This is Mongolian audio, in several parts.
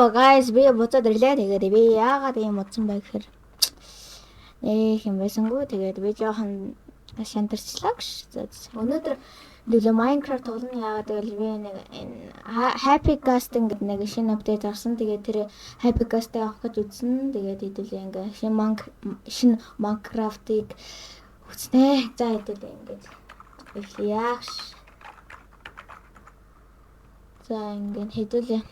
Hello guys, би буцаад ирлээ. Тэгээд би яагаад ийм утсан бэ гэхээр нэг юм байсангүй. Тэгээд би жоохон шантарчлаа гэж. Өнөөдөр нөлөө Minecraft тоглоно. Яагаад гэвэл би нэг энэ Happy Ghast гэдэг нэг шинэ update гарсан. Тэгээд тэр Happy Ghast-ыг авах гэж үзсэн. Тэгээд хэдүүлээ ингээ шинэ Minecraft-ыг үзнэ. За, хэдүүлээ ингээд эхлэе. За, ингээд хэдүүлээ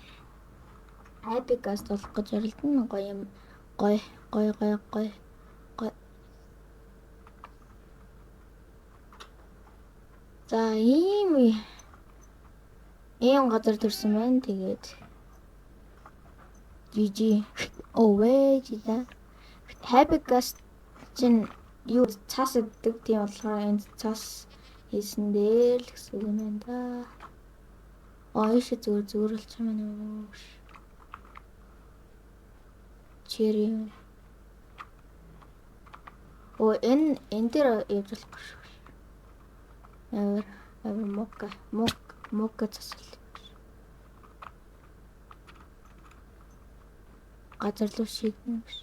Happy Ghast болох гэж оролдоно. Гоё юм. Гоё, гоё, гоё, гоё. Гоё. За, ийм газар төрсэн байна. Тэгээд GG. Oh вэж да. Happy Ghast чинь юу цас өгдөг, тийм болохоор энд цас хийсэн дээр л гэсэн үг юм байна да. Аа, ийшээ зүгээр зүгээр болчих юм байна уу? Cherry. Оо, энэ дээр явж болохгүй шүү. Амар амар мука мук мука цасал. Газар руу шийднэ гэж.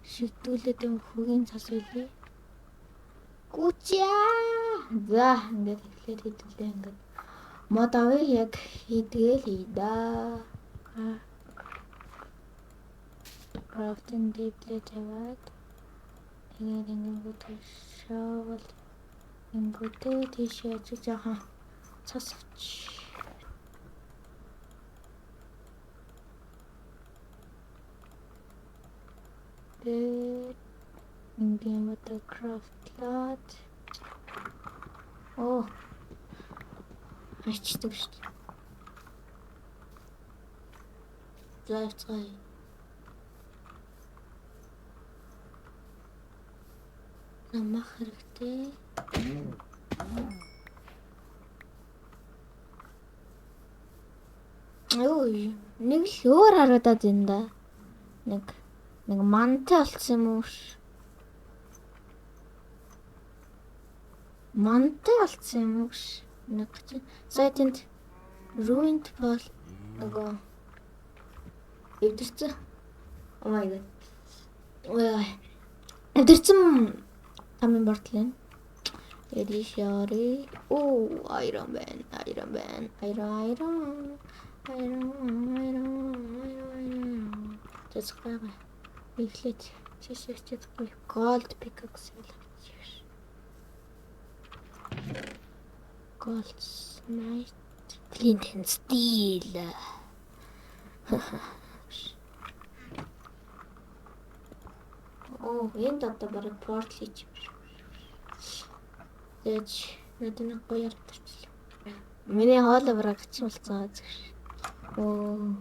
Шийдүүлээд юм хөгийн цас байлээ. Гүчээ. За, ингээд эхлээд хэдүүлээ ингээд мод авъя, яг хийдгээл хий да. Crafting table тавиад, тэгээд ингэнгүүт shovel ингэнгүүтээ тийшээ очиж жоохон цас авч. Тэгээд ингээм одоо craft лаад. Оо, ачдаг шүү дээ. За, явцгаая. Намах хэрэгтэй. Ой, нэг л өөр харагдаад байна да. Нэг мантай болсон юм уу? Мантай болсон юм уу? Нэг чинь сая тэнд ruined бол нөгөө эвдэрсэн. Oh my god. Ой. Эвдэрсэн тамын бортол юм. Тэгээд ийш яваарэ. Оо, iron байна, iron байна. Iron, iron. Iron, iron, iron, iron. Тэсгай. Эхлээд чиш чадахгүй. Gold pickaxe л авчих. Gold smite, flint and steel. Оо, энд одоо бараг portal хийж юм шиг. Тэгээд надад нэг гоё ярдчихлаа. Миний хоолой бараг гачин болцсон гэж. Оо.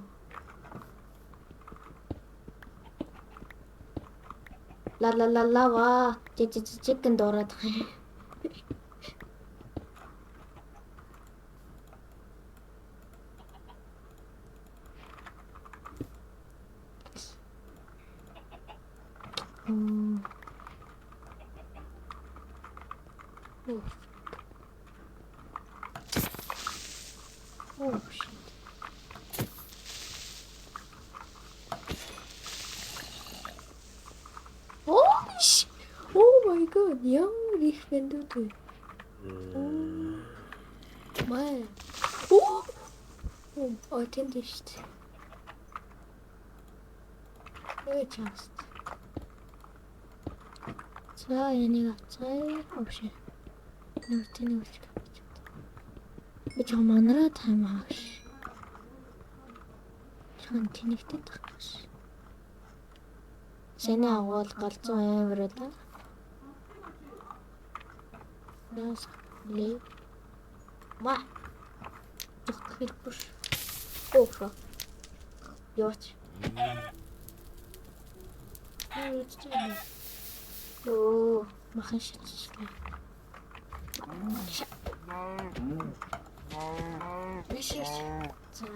Ла ла ла лава. Chicken дуурайд байгаа юм. Oh. Oh shit. Oh sh. Oh my god. Ямар их бандууд вэ? Oh my. Oh. Oh, oh, тэнд шүү дээ. Ой, част. За, энийг авцгаая. Oh shit. Нэг тэнийг авч. Би ч манараа таймаа гэж. Чон тэнэгтэй тах гэж. Сэний агуул галзуу амар да. Яас лээ. Ма. Хэрэггүй ш. Оо. Яач. Йоо, махан шатчихлаа. Бишээ. За.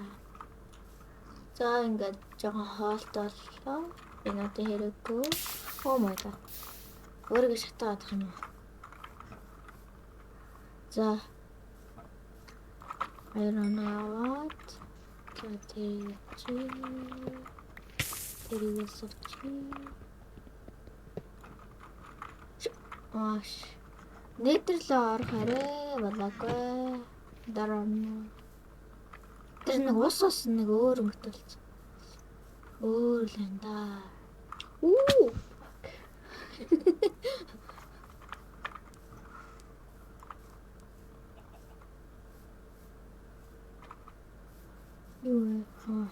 За, ингээд жоохон хоолтой боллоо. Энэ одоо хэрэггүй. Oh my god. Өөрийгөө шатаад юм уу? За. Iron аваад за тэр чи тэрийг суучих. Ааш. Нэтерлөө орох арай болоогүй. Дараа нь тэр нэг ус ус нэг өөр өнгөтэй болсон. Өөр л энэ да. Үү. Юу вэ?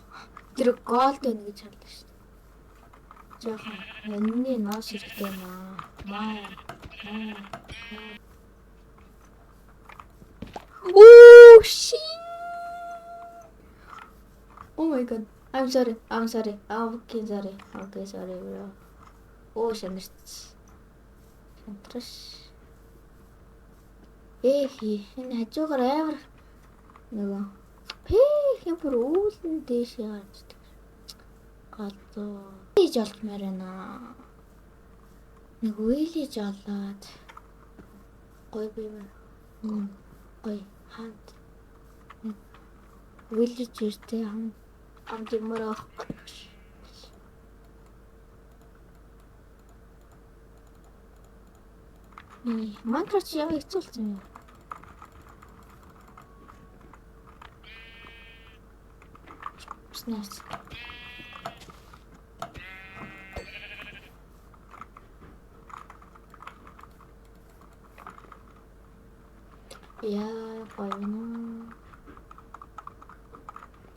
Тэр gold байна гэж харлаа шүү дээ. Жохон энэний ноос хэрэгтэй юм аа. Маа. Оо shit. Oh my god. I'm sorry. I'm sorry. I'm okay sorry. Okay sorry bro. Оо шанарч. Шантраш. Эх, энэ хажуугаар амар нөгөө пэх юм бүр үүлэн дээшээ гарчдаг. Галзуу. Хийж олдмоор байна. Нэг үйлэж олоод гоё би юм. Гоё хаант. Үйлэж иртээ хам амт юмар авахгүй. Minecraft ямар хэцүү болсон юм. Снээс. Яа, гоё нэ.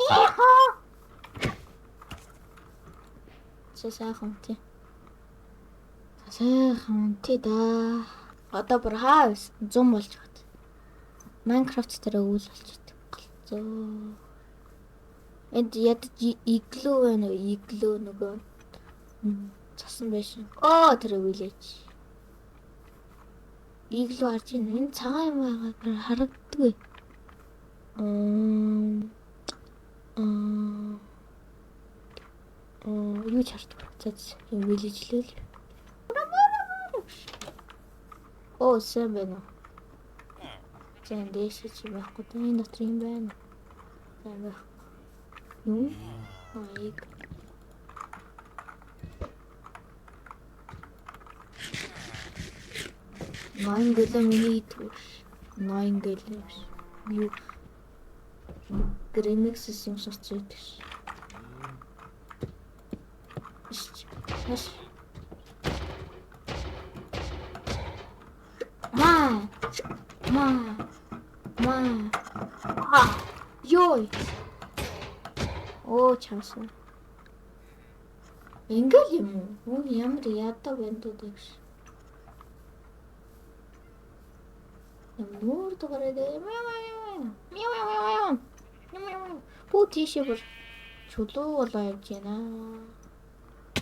Яха. За сайхан тий. Сайхан тий да. Одоо бүр хаа зум болж гад. Minecraft дээр өвөл болчихдог. Галзуу. Энд ядаж igloo байна уу? Igloo нөгөө цасан байсан. Оо тэр village. Igloo харж байна. Энэ цагаан юм байгаа харагддаггүй. Юу ч харддаг. За юм village лээ л. Оо сайн байна уу? За энэ дээшээ чи байхгүй. Энэ дотор юм байна. Сайн байх. Юу? Аяг. Ноён гэлээ миний идэх. Ноён гэлээ. Юу? Гремикс юм сурч идэх. Ш. Ма. Ма. Ма. А. Йой. Оо чамсан. Ингээл юм уу? Үн ямар ядаа бандууд гэж. Нүүр дугаараа мяу мяу мяу мяу. Бүү тийшээ бүр чулуу болоо явж байна.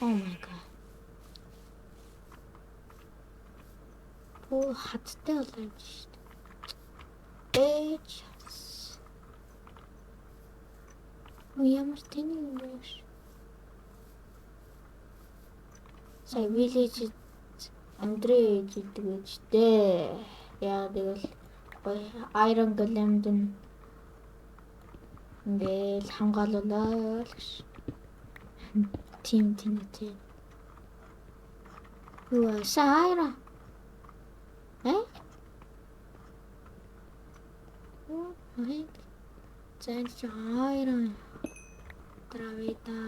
Oh my god. Бүү хаттай болоо явж шүү дээ. Ээж. Ямар тэнийг юм бэ? Сая village Андрей гэдэг гэж дээ. Яа тэгвэл гоё Iron Golem-д ингээл хамгаалуулаа л гэж. Тим тим тим. Юу сая Iron. Э? Оо, за энэ чи Iron Травита.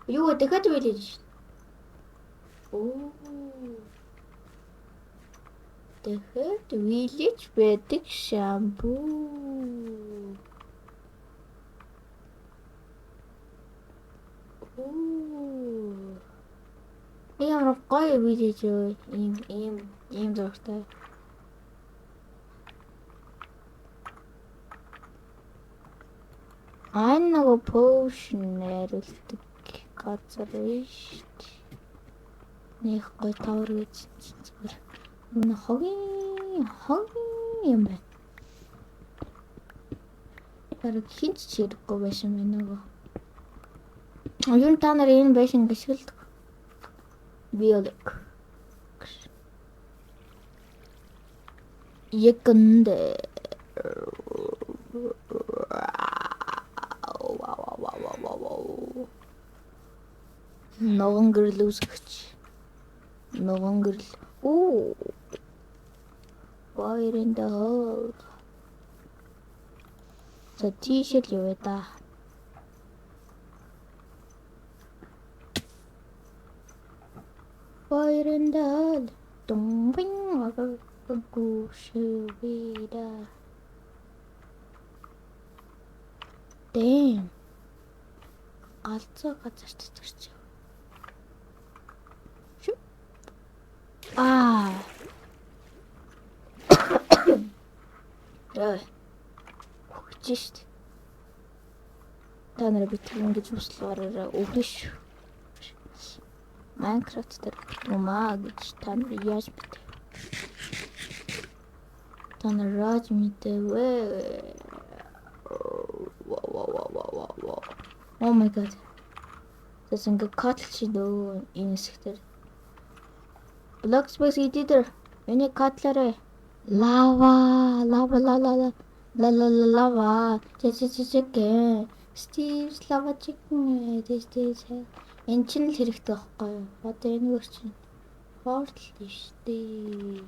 Юу дахиад village. Оо. Дахиад village байдаг шампу. Оо. Ямар гоё village юу? Ийм ийм ийм зурагтай. Аа нөгөө potion найруулдаг газар биш. Нэг гоё тавар гэж зүгээр. Энэ хогийн хогийн юм байна. Бараг хинч ч хэрэггүй байсан байна нөгөө. Юу та нар энэ байшин гიშгэлдэг. Биолог. Яг үндэ. Ногоон гэрэл үүсгэж. Ногоон гэрэл. Оо. Fire in the hole. За тийшэл яваа да. Fire in the hole. Дум бин. Гүшвида. Дэм. Галзуу газар татгарч. Шү. Аа. Яа. Хөгж шít. Та нараа битгий ингэж услаараа өгнө шүү. Minecraft дээр юм аа гэж та нар яаж мэдв? Та нар яаж мэдв вэ? Oh my god. Тэс ингээ cut чи дөө энэ хэсгээр. Block space editor. Энийг cut лаарай. Лава, лава, ла ла ла ла ла ла лава. Чэ чэ чэ chicken. Steve's lava chicken. This this. Энэ чинь л хэрэгтэй байхгүй юу? Одоо энэгээр чинь портал шүү дээ.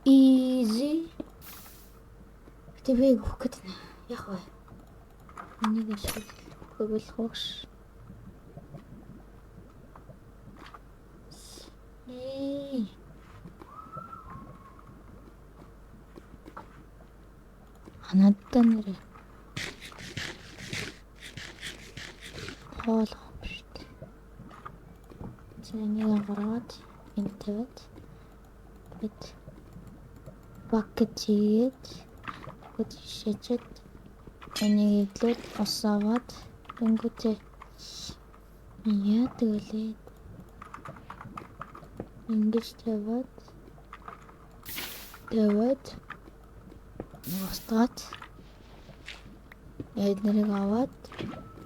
Easy. Гэтэ би өгөх гээд байна. Яг вэ? Энийг ашиглах болох уу ш. Эй. Анадаа нэрээ. Хоол юм шүү дээ. За энийг гаргаад энд тавиад бид bucket хийгээд бүгд шижээд энийг эвлээд ус аваад өнгөтэй яадаг вүлээ. Ингэж тавиад тавиад устгаад эднэрийг аваад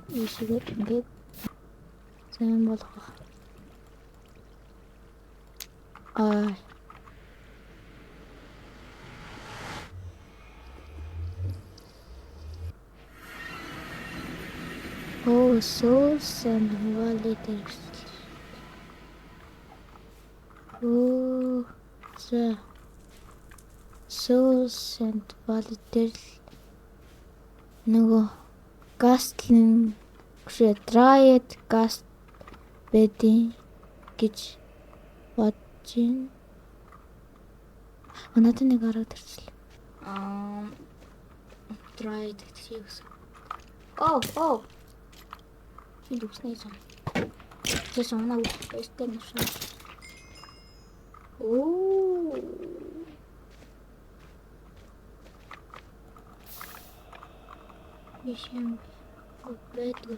ийшээгээд ингээд сайн болох. Аа. Oh, Soul Sand Valley дээр. Оо, за. Soul Sand Valley дээр л нөгөө ghast лин биш Dryad Ghast байдیں۔ гэж бодож байна. Надад нэг арга төрчлээ. Аа, Dryad гэдэг юу гэсэн. Oh, oh. Чи дүгснээ сон. Тэс унаа үстэй нэшэн. Оо. Биш юм байдгүй.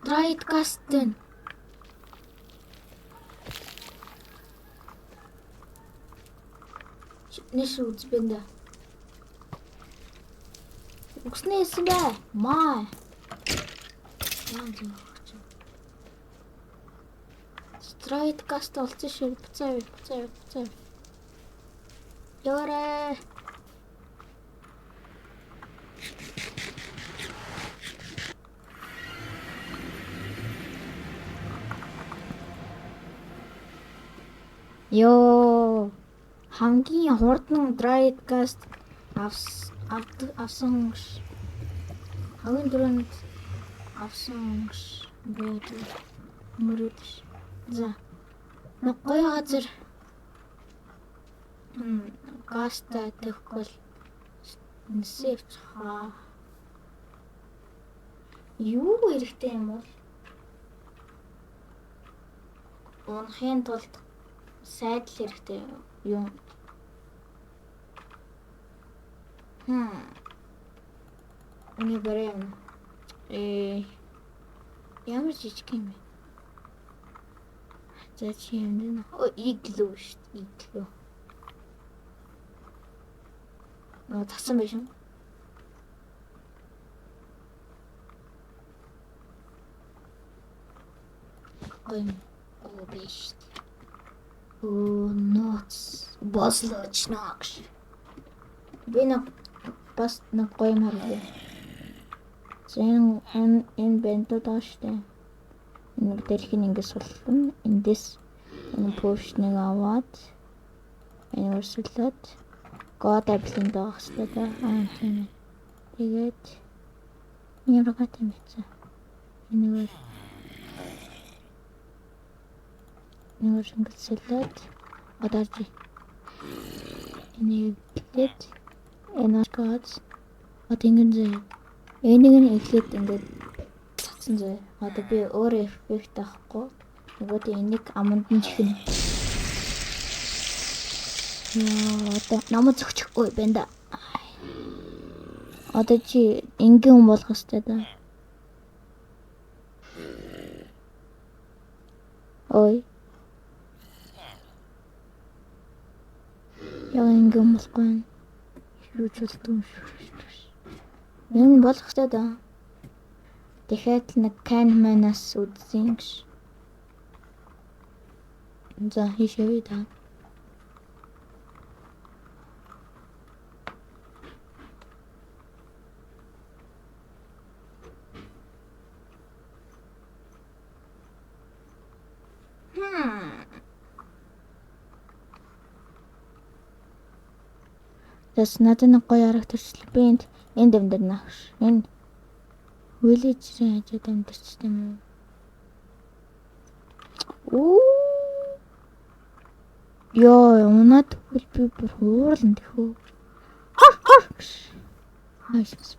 Dryad Ghast. Нэш үзбэн да. Үгснээ хэлсэн бэ? Маа. Яа зөв. Dryad Ghast олсон шүү. Буцаа яв, буцаа яв, буцаа яв. Яваарай. Йоо. Хамгийн хурдан Dryad Ghast авсан хамгийн түрүүнд авсан байдаг. Мөрөөд. За. Нэг гоё газар гастай тэхгүй л нисээ явчихаа. Юу хэрэгтэй юм бол? Унахын тулд сайдл хэрэгтэй юм. Эний барай юм. Ямар жижиг юм бэ? За чи юм дэ. Оо, иглүү шүү дээ. Иглүү. Нөө тасан биш юм. Гоё юм. Оо биш. Оо ноц. Бослооч нагш. Би нэг бас нэг гоё юм харъя. За энэ бентууд байгаа шүү дээ. Энэ дэлхийн ингэ суллан эндээс энэ пушныг аваад энэ өрсөлөөд God apple-ын даах хэрэгтэй да. Аа тийм ээ. Тэгээд ямар гат юм бэ? Энэгээр нэг шингэлсэлээд одоо энийг эхлээд энэ гад одоо ингэн зөө. Энийг нь эхлээд ингээд цацсан зөө. Одоо би өөрөө эффект авахгүй. Нөгөөдөө энийг аманд нь чихнэ. Яа, одоо намайг зөгчихгүй байна да. Одоо чи энгийн хүн болох ёстой да. Ой. Яг энгийн хүн болохгүй байна. Юу ч болдгүй юм шүү. Энэ болох ёстой да. Дахиад л нэг Canman-аас үзсэн гэж. За хийш явъя да. Тэс надад нэг гоё арга төрчлөө. Би энд амьдарна. Энэ village-ийн хажууд амьдарч юм уу? Оо. Йоо, унаад тэгвэл би бүр хуурлан тэхүү. Хор хор. Хайш.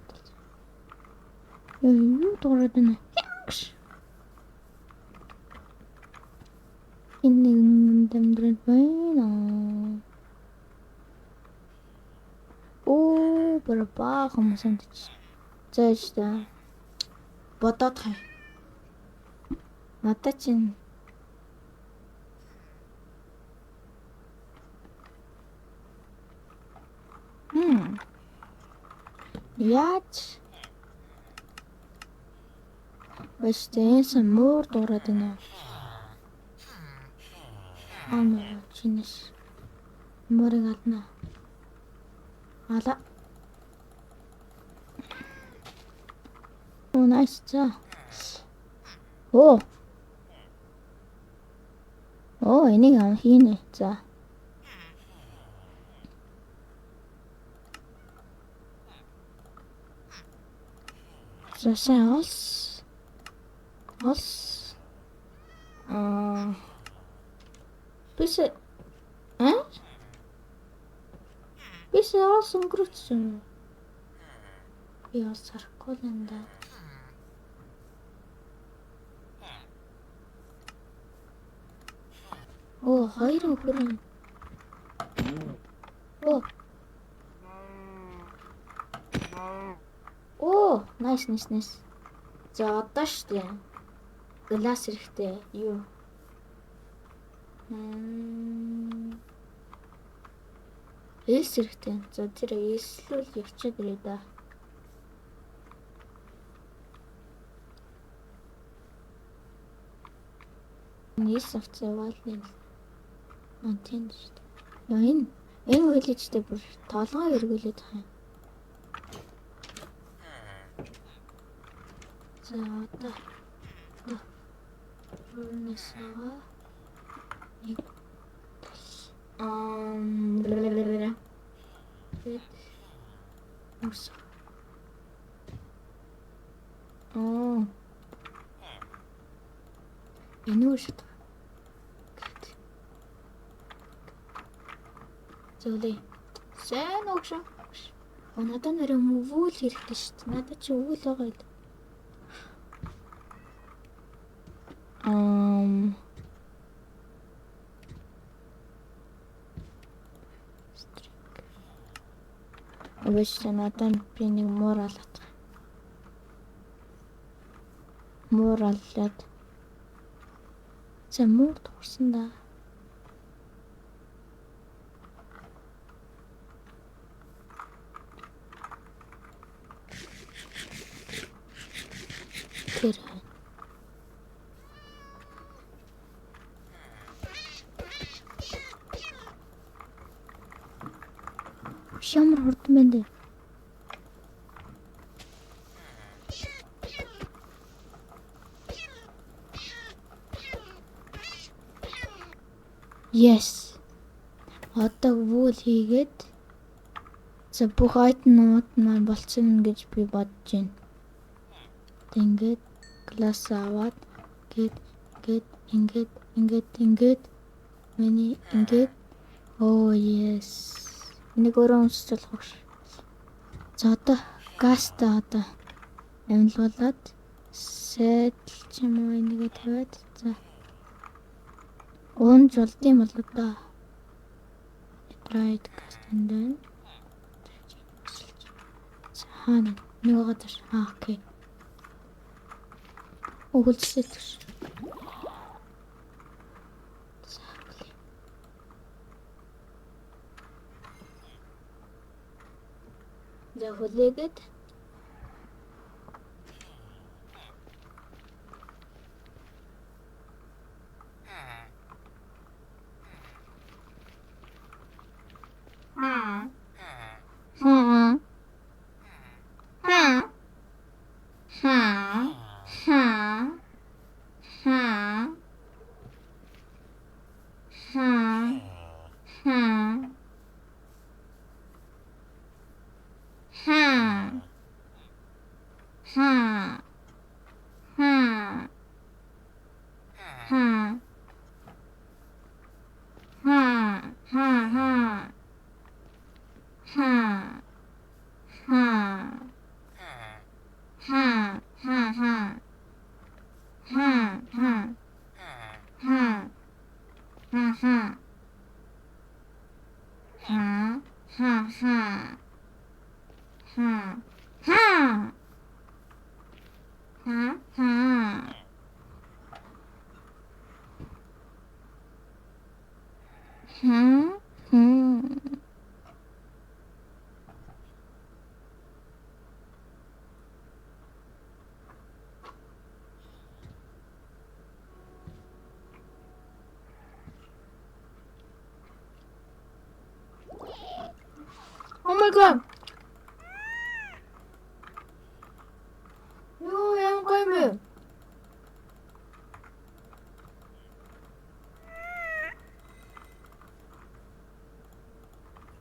Йоо, юу дуурайд байна? Энэ нэг амьдрал байна. Оо, бүр бага хүмүүс амтч. За та. Бодоод хай. Надад чинь Яаж Бэстэнсэн муур дуурайд байна. Аа чинээс муурыг ална. Ала. Оо nice за. Оо. Оо энийг ам хийнэ. За. За сайн олс. Олс. Аа. Бис аа? Бис олс өнгөрөөцсөн. Би олс харахгүй л юм да. Оо, хоёр өнгөр. Оо. Оо, nice nice nice. За одоо штэ. Glass хэрэгтэй. Юу? Элс хэрэгтэй. За тэр элслүүл явчихад ирээ да. Элс авцаа яваал юм. Аа тийм шүү дээ. Яа энэ village-тэй бүр толгой эргүүлээд байгаа юм. За одоо юунасаа нэг ус. Аа. Энэ үү шат. Зөвлөе. Сайн уу гэж. Надад нэр өвөл хэрэгтэй шүү дээ. Надад чи өвөл байгаа юм. Өвөж надад би нэг муур алгах. Муур аллаад. За муур туурсан да. Тэр. Ямар хурдан байна дээ. Yes. Одоо wool хийгээд за бүх item-нууд маань болцсон гэж би бодож байна. Тэг ингээд glass аваад гээд ингээд ингээд ингээд ингээд миний ингээд oh yes. Энийг өөрөө өмсөж болох ш. За одоо газтай одоо амилгуулад saddle ч юм уу энийгээ тавиад за уунж болдсон болоо да. Right gas энд байна. За хаана нэг байгаа даа. Аа окей. Өгөлжлээ гэж. За окей. За хүлээгээд Oh my god. Юу ямар гоё юм бэ?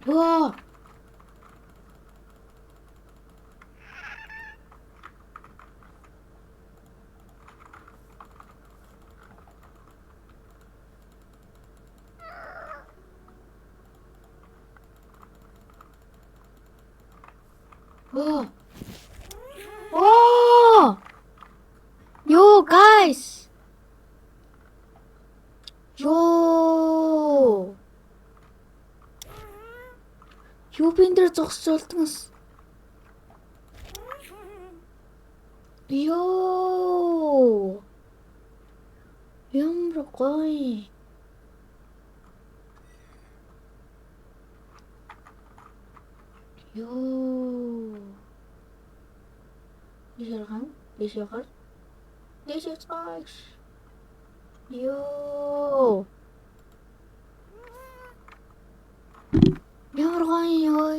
Ваа. Оо. Оо. Yo guys. Yo. Юу би энэ дээр зогсож болдгоос. Йоо. Ямар гоё. Йоо. Дээшээ дээшээ гар. Дээшээ цааш. Йоо. Ямар гоё ёо.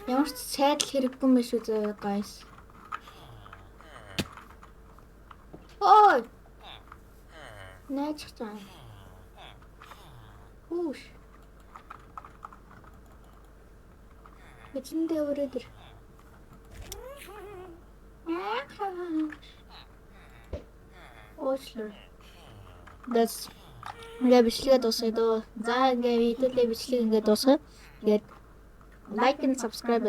Ямар ч сайдл хэрэггүй юм шүү зөө guys. Ой. Найж чам. Хүүш. Эзэндээ өрөөд ир. уучлаарай. That's ингээ бичлэгээ дуусгая дөө. За, ингээ хэдүүлээ бичлэг ингээ дуусгая. Тэгээд like and subscribe.